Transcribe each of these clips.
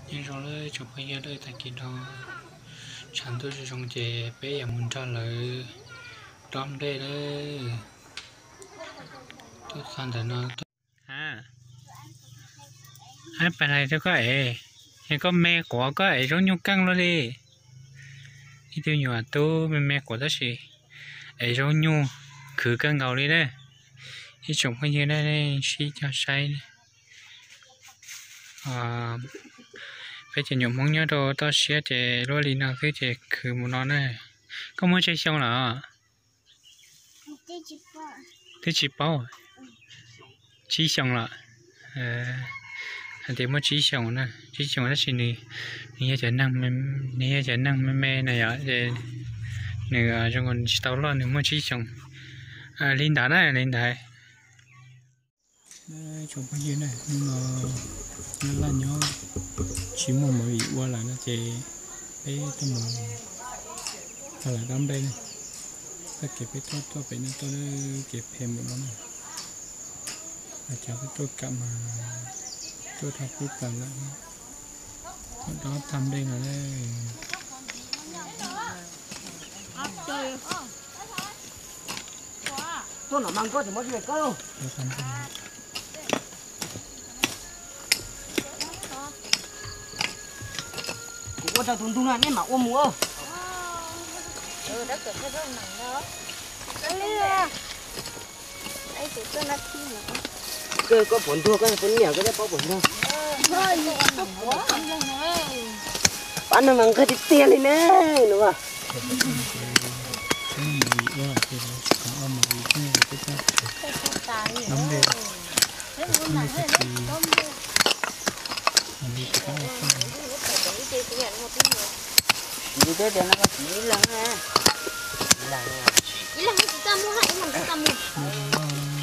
Nyob zoo lawm tsoom phooj ywg, tag kis no tshav ntuj zoo zoo ces peb yuav mus nrog lawv dob nplej lawm. Tuaj txog ntawm no tuaj. Ab, pais lais rau koj ev, es koj me quav koj ev zaub nyuj keej luaj li. Ib tug nyuam tub me me quav tab sis ev zaub nyuj khwv kawg nkaus li na. Ib tsoom phooj ywg na, nej sib cog saib. Peb cov nyuam Hmoob nyob rau toj siab ces luaj li no xwb ces khwv mus no na. Koj muaj tsawg xyoo lawm? Twb tsis paub. Tsib xyoos lawm. Hais tias muaj tsib xyoos na, tsib xyoos tab sis nws, nws yog cov neeg, nws yog cov neeg me me na yom, ces nws zoo tsis tau loj, nws muaj tsib xyoos. Li ntawd na, li ntawd. Tsoom phooj ywg na, hnub no nyob laj nyob tsis muaj movie ua lawm no ces peb tuaj mus nrog lawv dob nplej na. Txoj kev peb tuaj tuaj pem no tuaj kev phem mus no na. Cov tuaj kam mas tuaj dhau peb tas lawm, tuaj dob tag nplej no na. Kuv ua rau tus ntug no nej mam ua mus. Koj puas ntuag, koj puas niam, koj thiaj paub puas ntuag. Pab no mas nqaij tiag tiag li ne no.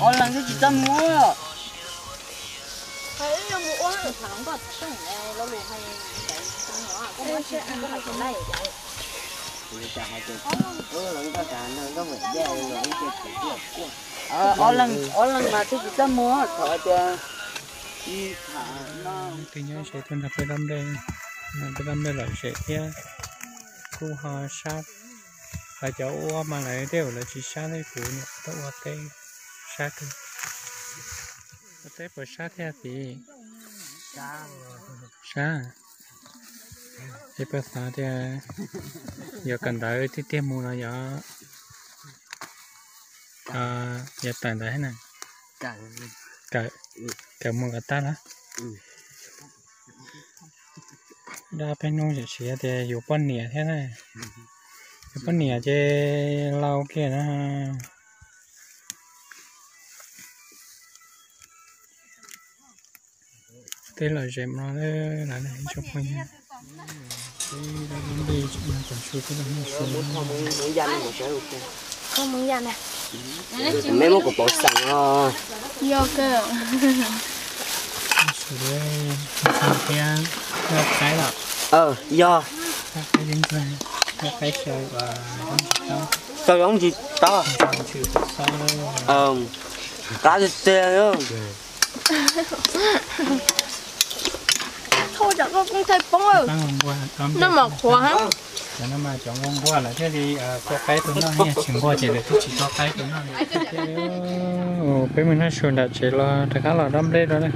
Ob leeg twb tsis txaj muag. Ob leeg mas twb tsis txaj muag, thov tias. Twb nyob ze tuaj nrog peb dob nplej, peb dob nplej lom zem thiab kuj ho sab. Lawv cov ua mas lawv tej zaum lawv tsis sab, kuv niam tuaj ua teb sab kawg. Ua teb puas sab thiab txiv? Sab. Es puas xav tias yuav kawm ntawv tiag tiag mus los yog, yog tawm ntawv thiab na? Kawm, kawm mus kom tag los? Dab peb hnub tseem siv tias yus poj niam thiab na. Yus poj niam ces laus kiag na. Tej lom zem no lawm, tsoom phooj ywg. Peb dob nplej, tam su peb dob nplej su. Meb muab kuv pauv xeem os. Yog kawg. Su thiab, qaib los? Yog. Qaib yeeb, qaib xyaw, xyaw zoo tsis tau. Qab tiag tiag. Thauj tsam koj koob thaij poob. Noj mas qhuav. Cov no mas cov nquag nquag lawm thiaj li tua qaib tus noj, tsis nquag ces lawv twb tsis tua qaib tus noj. Peb mus noj su nram tsev los rov qab los dob nplej rau na.